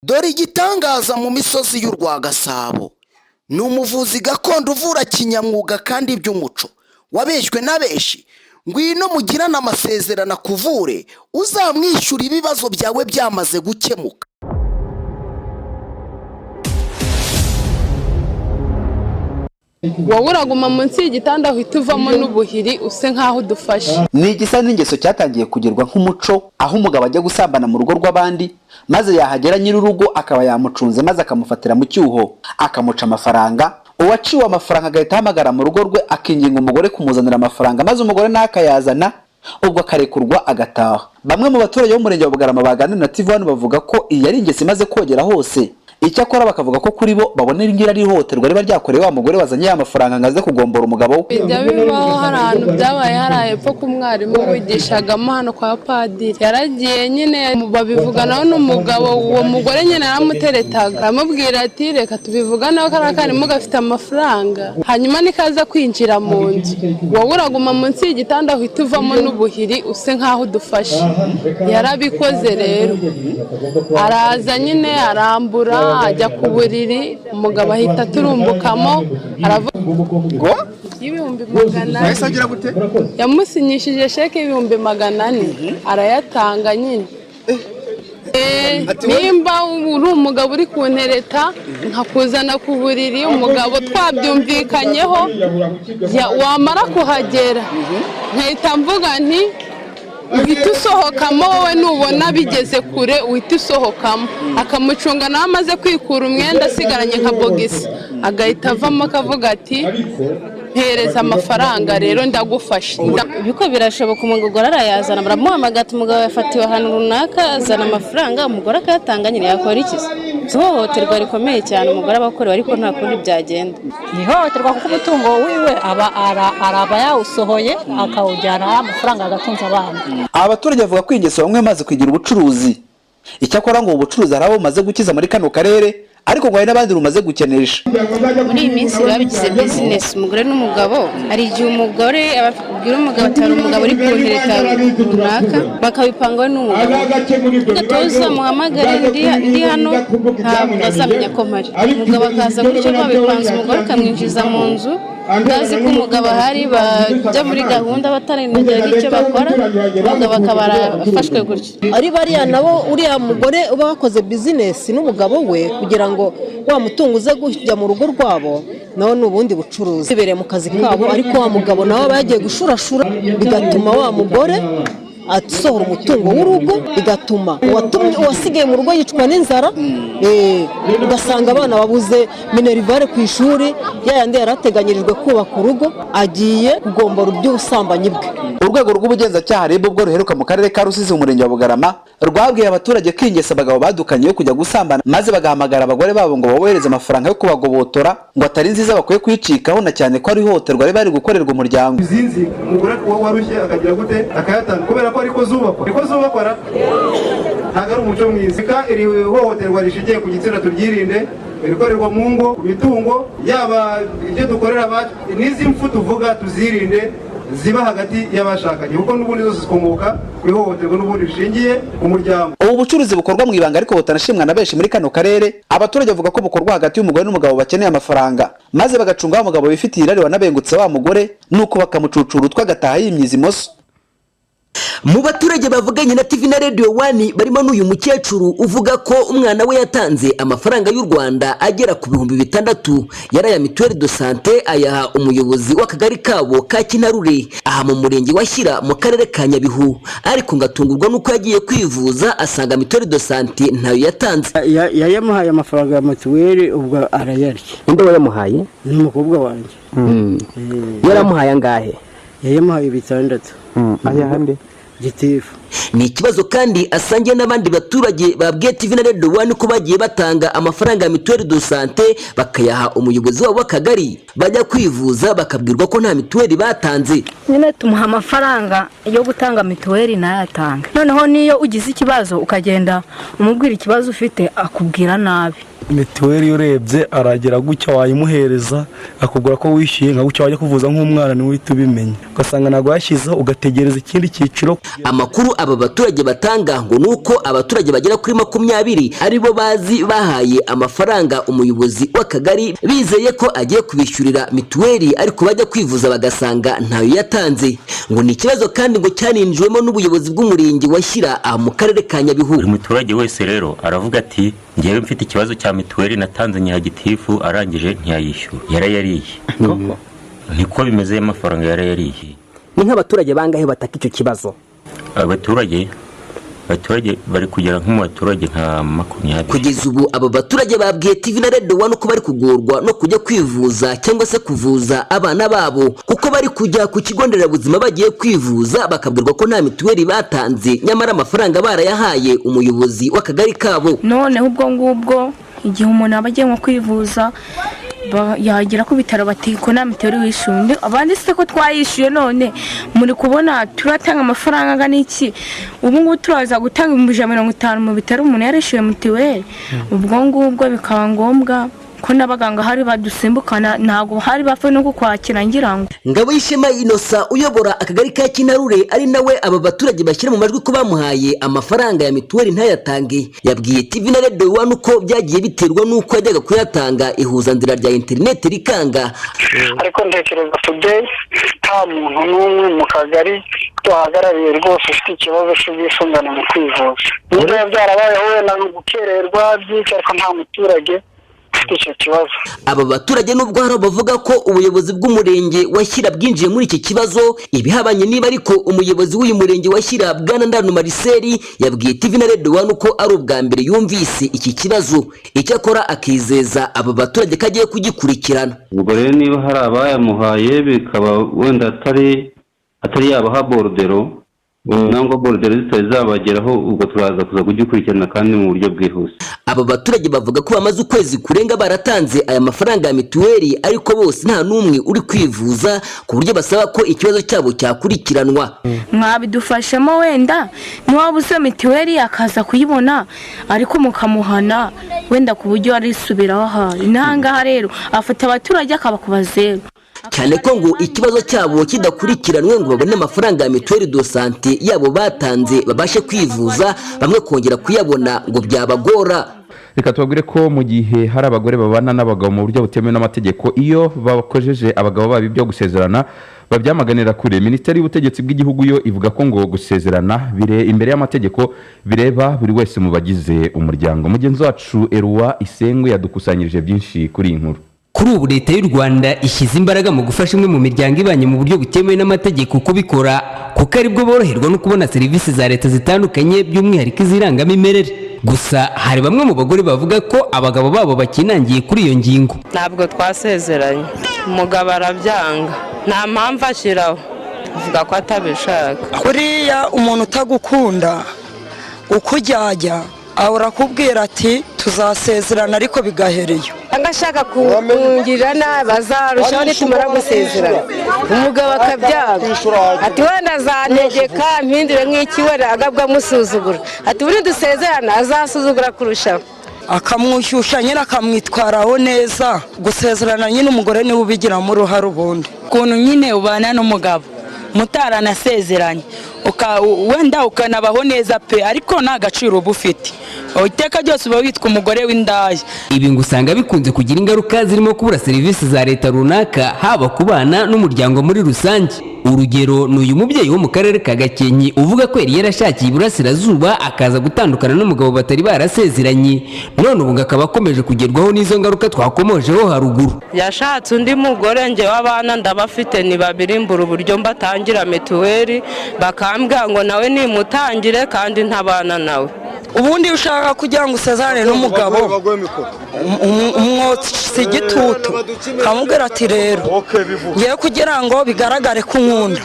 Dore igitangaza mu misozi y'u Rwagasabo ni umuvuzi gakondo uvura kinyamwuga kandi by'umuco wabeshywe na benshi. Ngwino mugirane amasezerano akuvure, uzamwishyura ibibazo byawe byamaze gukemuka. Wowe uraguma munsi y'igitanda, uhita uvamo n'ubuhiri, use nk'aho udufashe. Ni igisa n'ingeso cyatangiye kugirwa nk'umuco, aho umugabo ajya gusambana mu rugo rw'abandi, maze yahagera nyir'urugo akaba yamucunze, maze akamufatira mu cyuho, akamuca amafaranga. Uwaciwe amafaranga agahita ahamagara mu rugo rwe, akinginga umugore kumuzanira amafaranga, maze umugore nawe akayazana, ubwo akarekurwa agataha. Bamwe mu baturage b'umurenge wa Bugarama baganira na TV One bavuga ko iyi ari ingeso imaze kogera hose. Icyakora bakavuga ko kuri bo babona iri ngiri ari ihohoterwa riba ryakorewe wa mugore wazanye ya mafaranga ngo aze kugombora umugabo we. Bijya bibaho, hari ahantu byabaye, hari hepfo ku mwarimu wigishagamo hano kwa padiri. Yaragiye nyine babivuganaho n'umugabo, uwo mugore nyine yaramuteretaga, aramubwira ati: "Reka tubivuganaho, kariya karimu gafite amafaranga, hanyuma nikaza kwinjira mu nzu, wowe uraguma munsi y'igitanda, uhita uvamo n'ubuhiri, use nk'aho udufashe." Yarabikoze rero, araza nyine arambura, ajya ku buriri, umugabo ahita aturumbukamo, aravuga ngo 400,000. Yahise agira gute? Yamusinyishije sheke y'400,000, arayatanga nyine. Nimba uri umugabo uri kuntereta nkakuzana ku buriri, umugabo twabyumvikanyeho, wamara kuhagera nkahita mvuga nti: "Uhita usohokamo wowe, nubona bigeze kure uhita usohokamo." Akamucunga nawe amaze kwikura umwenda, asigaranye nka bogisi, agahita avamo akavuga ati: "Mpereza amafaranga rero ndagufasha." Biko birashoboka, umugore arayazana, baramuhamagara ati: "Umugabo yafatiwe ahantu runaka, azana amafaranga." Umugore akayatanga nyine. Yakora iki se? Si ihohoterwa rikomeye cyane umugore aba akorewe, ariko nta kundi byagenda. Ni ihohoterwa kuko umutungo wiwe aba araba yawusohoye, akawujyana, amafaranga agatunza abana. Aba baturage bavuga ko ingeso bamwe bamaze kugira ubucuruzi. Icyakora ngo ubu bucuruzi hari abo bumaze gukiza muri kano karere, ariko ngo hari n'abandi bumaze gukenesha. Muri iyi minsi babigize bizinesi, umugore n'umugabo. Hari igihe umugore ababwira umugabo ati: "Hari umugabo uri kuntereta runaka," bakabipanga we n'umugabo. Gatoza muhamagare, ndi hano, ntabwo azamenya ko mpari. Umugabo akaza gutyo babipanze, umugore akamwinjiza mu nzu utazi ko umugabo ahari, bajya muri gahunda bataranagira icyo bakora, umugabo akaba arafashwe gutyo. Ari bariya nabo, uriya mugore uba wakoze bizinesi n'umugabo we kugira ngo wa mutungo uze kujya mu rugo rwabo, nawe ni ubundi bucuruzi, bibereye mu kazi kabo, ariko wa mugabo nawe aba yagiye gushurashura, bigatuma wa mugore asohora umutungo w'urugo, bigatuma uwasigaye mu rugo yicwa n'inzara, ugasanga abana babuze minerval ku ishuri, ya yandi yari ateganyirijwe kubaka urugo agiye kugombora iby'ubusambanyi bwe. Urwego rw'ubugenzacyaha RIB, ubwo ruheruka mu karere ka Rusizi mu murenge wa Bugarama, rwabwiye abaturage ko ingeso abagabo badukanye yo kujya gusambana maze bagahamagara abagore babo ngo babohereze amafaranga yo kubagobotora ngo atari nziza, bakwiye kuyicikaho, na cyane ko ari ihohoterwa riba riri gukorerwa umuryango. Izinzi umugore warushye akagira gute, akayatanga kubera ko ariko zubakwa, niko zubakwa ra, ntabwo ari umuco mwiza. Reka iri hohoterwa rishingiye ku gitsina turyirinde, irikorerwa mu ngo, ku mitungo, yaba ibyo dukorera abacu, n'izi mfu tuvuga tuzirinde ziba hagati y'abashakanye, kuko n'ubundi zose zikomoka ku ihohoterwa n'ubundi rishingiye ku muryango. Ubu bucuruzi bukorwa mu ibanga ariko butanashimwa na benshi muri kano karere. Abaturage bavuga ko bukorwa hagati y'umugore n'umugabo bakeneye amafaranga, maze bagacunga wa mugabo wifitiye irari wanabengutse wa mugore, nuko bakamucucura utwe agataha yimyiza imoso. Mu baturage bavuganye na TV na Radio One barimo n'uyu mukecuru uvuga ko umwana we yatanze amafaranga y'u Rwanda agera ku 6000 yari aya mutuelle de santé, ayaha umuyobozi w'akagari kabo ka Kintarure aha mu murenge wa Shyira mu karere ka Nyabihu, ariko ngatungurwa n'uko yagiye kwivuza asanga mutuelle de santé ntayo yatanze. Yayamuhaye amafaranga ya mituweli, ubwo arayarya. Ninde wayamuhaye? Ni umukobwa wanjye. Yaramuhaye angahe? Yayamuhaye 600. Ayahande? Gitifu. Ni ikibazo kandi asangiye n'abandi baturage babwiye TV na Radio One ko bagiye batanga amafaranga ya mutuelle de santé bakayaha umuyobozi wabo w'akagari, bajya kwivuza bakabwirwa ko nta mituweli batanze. Nyine tumuha amafaranga yo gutanga mituweli ntayatanga, noneho niyo ugize ikibazo ukagenda umubwira ikibazo ufite akubwira nabi. Mituweli urebye aragera gutya wayimuhereza akubwira ko wishyuye, nka gutya wajya kuvuza nk'umwana niwe uhita ubimenya, ugasanga ntabwo yashyizeho, ugategereza ikindi cyiciro. Amakuru aba baturage batanga ngo ni uko abaturage bagera kuri 20 aribo bazi bahaye amafaranga umuyobozi w'akagari bizeye ko agiye kubishyurira mituweli, ariko bajya kwivuza bagasanga ntayo yatanze. Ngo ni ikibazo kandi ngo cyaninjiwemo n'ubuyobozi bw'umurenge wa Shyira mu karere ka Nyabihu. Buri muturage wese rero aravuga ati ngewe mfite ikibazo cya mituweli natanze nyiragitifu, arangije ntiyayishyura, yarayariye. Niko bimeze, y'amafaranga yarayariye. Ni nk'abaturage bangahe bataka icyo kibazo? Abaturage bari kugera nko mu baturage nka 20. Kugeza ubu aba baturage babwiye TV na Radio One ko bari kugorwa no kujya kwivuza cyangwa se kuvuza abana babo, kuko bari kujya ku kigo nderabuzima bagiye kwivuza bakabwirwa ko nta mituweli batanze, nyamara amafaranga barayahaye umuyobozi w'akagari kabo. Noneho ubwo ngubwo igihe umuntu aba agiye nko kwivuza yagera ku bitaro bati ko nta mituweli wishyuye, abandi se ko twayishyuye, none muri kubona turatanga amafaranga angana iki? Ubu ngubu turaza gutanga 150,000 mu bitaro umuntu yarishyuye mituweli. Ubwo ngubwo bikaba ngombwa ko n'abaganga hari badusimbukana, ntabwo hari bapfa no kukwakira. Ngira ngo Ngabo y'Ishema Inosa uyobora akagari ka Kinarure, ari nawe aba baturage bashyira mu majwi ko bamuhaye amafaranga ya mituweli ntayatange, yabwiye TV na Radio One uko byagiye biterwa n'uko yajyaga kuyatanga ihuzanzira rya interineti rikanga. Ariko ntekereza today nta muntu n'umwe mu kagari duhagarariye rwose ufite ikibazo cy'ubwisungane mu kwivuza. Niba byarabayeho wenda ni ugukererwa byinshi, ariko nta muturage icyo kibazo. Aba baturage nubwo hari bavuga ko ubuyobozi bw'umurenge wa Shyira bwinjiye muri iki kibazo, ibihabanye niba ariko umuyobozi w'uyu murenge wa Shyira Bwana Ndanu Marcel yabwiye TV na Radio One ko ari ubwa mbere yumvise iki kibazo, icyakora akizeza aba baturage ko agiye kugikurikirana. Ubwo rero niba hari abayamuhaye bikaba wenda atari yabaha borudero nangwa borudero zitari zabageraho, ubwo turaza kuza kugikurikirana kandi mu buryo bwihuse. Aba baturage bavuga ko bamaze ukwezi kurenga baratanze aya mafaranga ya mituweli, ariko bose nta n'umwe uri kwivuza, ku buryo basaba ko ikibazo cyabo cyakurikiranwa. Mwabidufashemo wenda niwaba uzi mituweli akaza kuyibona, ariko mukamuhana wenda ku buryo arisubiraho ahari. N'ahangaha rero afata abaturage akabakuba zero. Cyane ko ngo ikibazo cyabo kidakurikiranwe ngo babone amafaranga ya mituweli do sante yabo batanze babashe kwivuza, bamwe kongera kuyabona ngo byabagora. Reka tubabwire ko mu gihe hari abagore babana n'abagabo mu buryo butemewe n'amategeko, iyo bakojeje abagabo babo ibyo gusezerana babyamaganira kure. Minisiteri y'ubutegetsi bw'igihugu yo ivuga ko ngo gusezerana bire imbere y'amategeko bireba buri wese mu bagize umuryango. Mugenzi wacu Erwa Isengwe yadukusanyirije byinshi kuri iyi nkuru. Kuri ubu leta y'u Rwanda ishyize imbaraga mu gufasha imwe mu miryango ibanye mu buryo butemewe n'amategeko kubikora, kuko aribwo boroherwa no kubona serivisi za leta zitandukanye, by'umwihariko izirangamimerere. Gusa hari bamwe mu bagore bavuga ko abagabo babo bakinangiye kuri iyo ngingo. Ntabwo twasezeranye, umugabo arabyanga, nta mpamvu ashyiraho, avuga ko atabishaka. Kuriya umuntu utagukunda ukujyajya ahora akubwira ati tuzasezerana, ariko bigahereyo. Angashaka kungirira nabi azarushaho nitumara gusezerana, umugabo akabyanga ati wenda azantegeka mpindure nk'iki, wenda agabwa amusuzugura ati ubundi dusezerana azasuzugura kurushaho. Akamwishyushya nyine akamwitwaraho neza. Gusezerana nyine umugore niwe ubigiramo uruhare. Ubundi ukuntu nyine ubana n'umugabo mutaranasezeranye wenda ukanabaho neza pe, ariko nta gaciro uba ufite, iteka ryose uba witwa umugore w'indaya. Ibi ngo usanga bikunze kugira ingaruka zirimo kubura serivisi za leta runaka, haba ku bana n'umuryango muri rusange. Urugero ni uyu mubyeyi wo mu karere ka Gakenke uvuga ko yari yarashakiye iburasirazuba akaza gutandukana n'umugabo batari barasezeranye, none ubu akaba akomeje kugerwaho n'izo ngaruka twakomojeho haruguru. Yashatse undi mugore, ngewe abana ndabafite ni babiri, mbura uburyo mbatangira mituweli, bakambwira ngo nawe nimutangire kandi ntabana nawe. Ubundi ushaka kugira ngo usezerane n'umugabo umwotsi igitutu kamubwira ati rero ngiye kugira ngo bigaragare ko unkunda,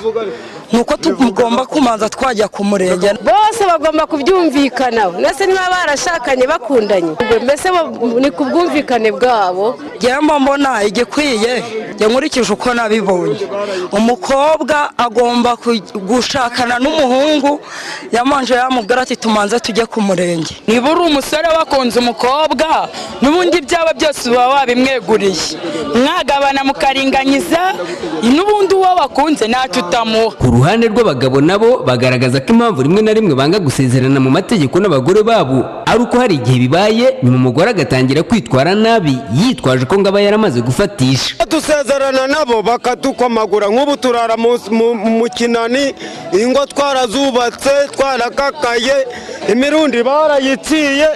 nuko tugomba kumanza twajya ku murenge. Bose bagomba kubyumvikanaho, ndetse niba barashakanye bakundanye, mbese ni ku bwumvikane bwabo. Njyewe mbona igikwiye Njye nkurikije uko nabibonye, umukobwa agomba gushakana n'umuhungu yamanje yamubwira ati tumanze tujye ku murenge. Niba uri umusore wakunze umukobwa, n'ubundi ibyaba byose uba wabimweguriye, mwagabana mukaringanyiza, n'ubundi uwo wakunze ntacyo utamuha. Ku ruhande rw'abagabo, nabo bagaragaza ko impamvu rimwe na rimwe banga gusezerana mu mategeko n'abagore babo ari uko hari igihe bibaye nyuma umugore agatangira kwitwara nabi, yitwaje ko ngo aba yaramaze gufatisha. Dusezerana nabo bakadukomagura. Nk'ubu turara mu kinani, ingo twarazubatse, twarakakaye, imirundi barayiciye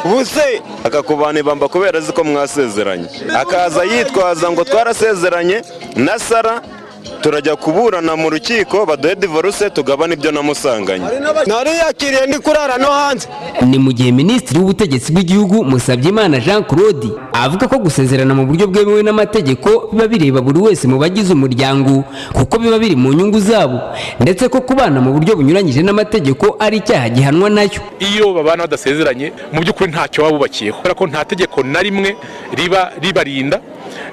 buse. Akakubana ibamba kubera azi ko mwasezeranye, akaza yitwaza ngo twarasezeranye na Sara, turajya kuburana mu rukiko baduhe divorce, tugabane ibyo namusanganye. Nariyakiriye, ndi kurara no hanze. Ni mu gihe Minisitiri w'Ubutegetsi bw'Igihugu Musabyimana Jean Claude avuga ko gusezerana mu buryo bwemewe n'amategeko biba bireba buri wese mu bagize umuryango, kuko biba biri mu nyungu zabo, ndetse ko kubana mu buryo bunyuranyije n'amategeko ari icyaha gihanwa nayo. Iyo babana badasezeranye, mu by'ukuri ntacyo baba bubakiyeho, kubera ko nta tegeko na rimwe riba ribarinda,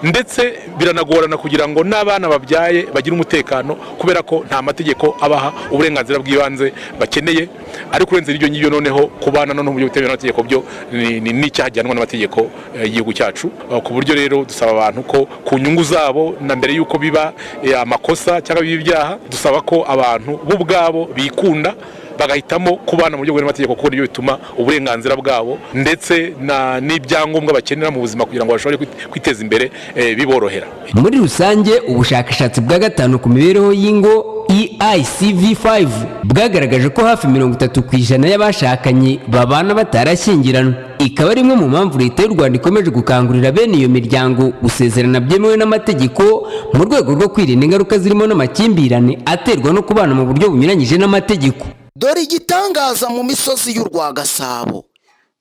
ndetse biranagorana kugira ngo n'abana babyaye bagire umutekano, kubera ko nta mategeko abaha uburenganzira bw'ibanze bakeneye. Ariko urenze ibyo ngibyo, noneho kubana noneho mu buryo butemewe n'amategeko byo ni n'icyaha gihanwa n'amategeko y'igihugu cyacu. Ku buryo rero dusaba abantu ko ku nyungu zabo, na mbere y'uko biba amakosa cyangwa biba ibyaha, dusaba ko abantu bo ubwabo bikunda bagahitamo kubana mu buryo bwemewe n'amategeko, kuko nibyo bituma uburenganzira bwabo ndetse n'ibyangombwa bakenera mu buzima kugira ngo bashobore kwiteza imbere biborohera. Muri rusange, ubushakashatsi bwa gatanu ku mibereho y'ingo, EICV5, bwagaragaje ko hafi 30% y'abashakanye babana batarashyingiranwe, ikaba ari imwe mu mpamvu Leta y'u Rwanda ikomeje gukangurira bene iyo miryango gusezerana byemewe n'amategeko, mu rwego rwo kwirinda ingaruka zirimo n'amakimbirane aterwa no kubana mu buryo bunyuranyije n'amategeko. Dore igitangaza mu misozi y'u Rwagasabo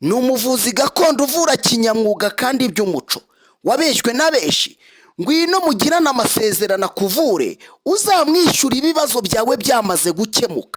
ni umuvuzi gakondo uvura kinyamwuga kandi by'umuco wabeshywe na benshi. Ngwino mugirane amasezerano akuvure, uzamwishyura ibibazo byawe byamaze gukemuka.